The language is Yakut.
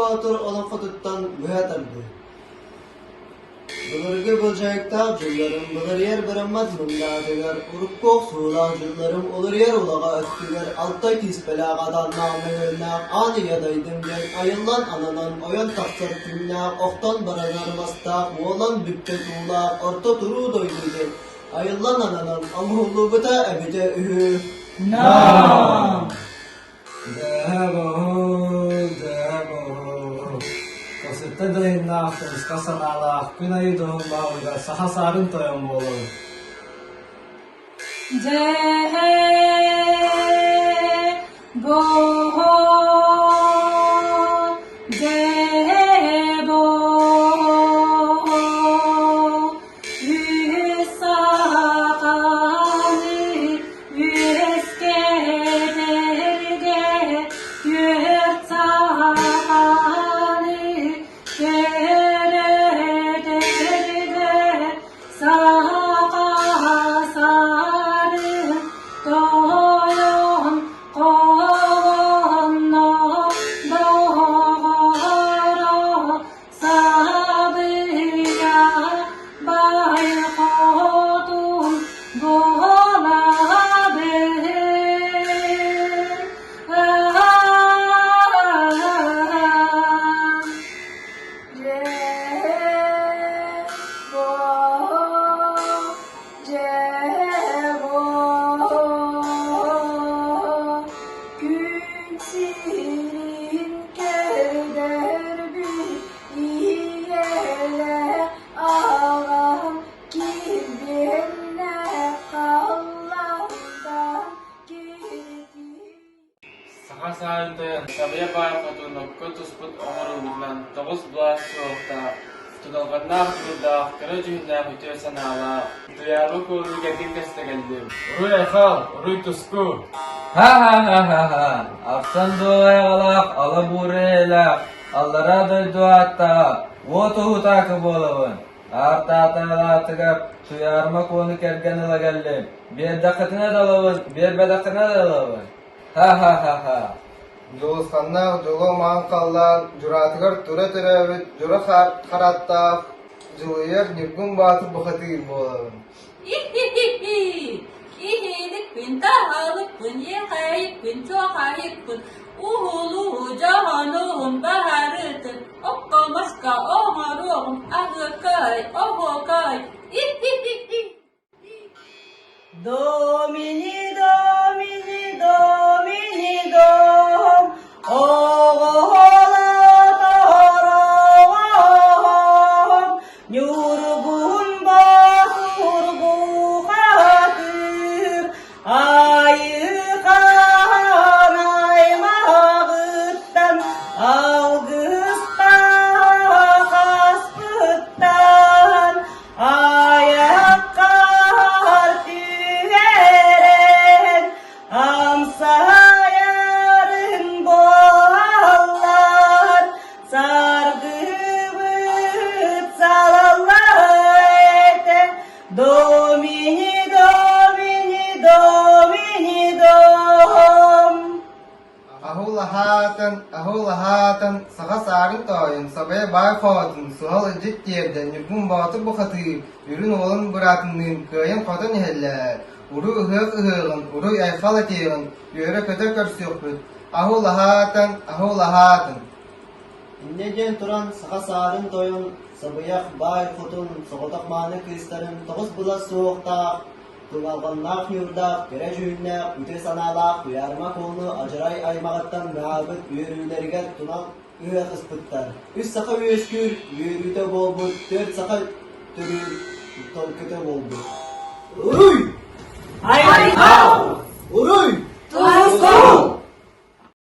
Боотур олоҥхотуттан быһа тардыы. Былыргы былдьаһыктаах дьылларым былырыйар быраммат мындаатыгар, урукку охсуулаах дьылларым уларыйар улаҕа өттүгэр алта кииспэлээх атаннаах мөҥүөннээх аан ийэ дайдым диэн айыллан ананан ойон тахсар күннээх охтон баранар мастаах уолан бүппэт уулаах орто туруу дойду диэн айыллан ананан оҥоһуллубута эбитэ үһү. Нам! Косытта дайыннаах, кымыска санаалаах, күн айы дьоһуннаабыгар саха саарын тойон буолабын. Дьэ, бо, дьэ, бо, үс саханы үөскэтэргэ түөрт саханы төрөтөргө саха сарын тойон холонно доҕоро Сабыйа баай хотун буолабын. Күн сирин көрдөрбүт ийэлээх аҕам килбиэннээх халлаантан киртийбит Саха саарын тойон Сабыйа баай хотун окко туспут оҥорууларынан тоҕус былаас суохтаах, туталҕаннаах дьулурдаах, кэрэ дьүһүннээх үтүө санаалаах, Туйаабы куолуу кэргэн көстө кэллим. Уруй айхал, уруй туску! Ха-ха-ха-ха-ха! Ахсан дуолайаҕалаах ала буура эйэлээх, аллараа дойду ааттааҕа, уот уһутаакы буолабын. Аартаатаалаатыгар Туйаарыма Куону кэргэн ыла кэллим. Биэрдэххитинэ да ылабын, биэрбэтэххинэ да ылабын. Ха-ха-ха-ха! Дьулусханнаах дьоло маҥан халлаан дьураатыгар тура төрөөбүт дьура хараттаах Дьулуйар Ньургун Баатыр бухатыыр буолабын. Хи-хи-хи! Киһиликпин, таһалыкпын, иэхэйикпин, чуохайыкпын, уһулуу дьоһонуһум баһарытын, окко-маска оҥоруоҕум, аһыакай, оһуокай, И-хи-хи-хи! Домини, домини, домини, дом, оҕолотороҕом, ньургуһун боотур бухатыыр, айыыхан аймаҕыттан алгыстаах аспыттан Айаххар түһэрэн амсайарын буоллар саргыбыт салалла этэ Домини, домини, домини, дом. Аһылаһаатан, аһылаһаатан, саха саарын тоойун, сабайа баай хоотун, суһал илдьит тиэрдэн, Ньургун Боотур бухатыыр, үрүн уолун быраатыныын кыайан-хотон иһэллэр. Уруй ыһыах ыһыаҕын, уруй айхал этиэҕин, үөрэ-көтө көрсүөхпүт. Аһылаһаатан, аһылаһаатын. Инньэ диэн туран саха саарын тойон, сабыйах баай хотун, соҕотох мааны кыыстарын тоҕус былас суһуохтаах Туналҕаннаах ньуурдаах, кэрэ дьүһүннээх, үтүө санаалаах Туйаарыма Куону адьарай аймаҕыттан быһаабыт үөрүүлэригэр тунал ыһыах ыспыттар. Үс саха үөскүүр үөрүүтэ буолбут, түөрт саха төрүүр толкута буолбут. Уруй! Айхал! Уруй! Туску!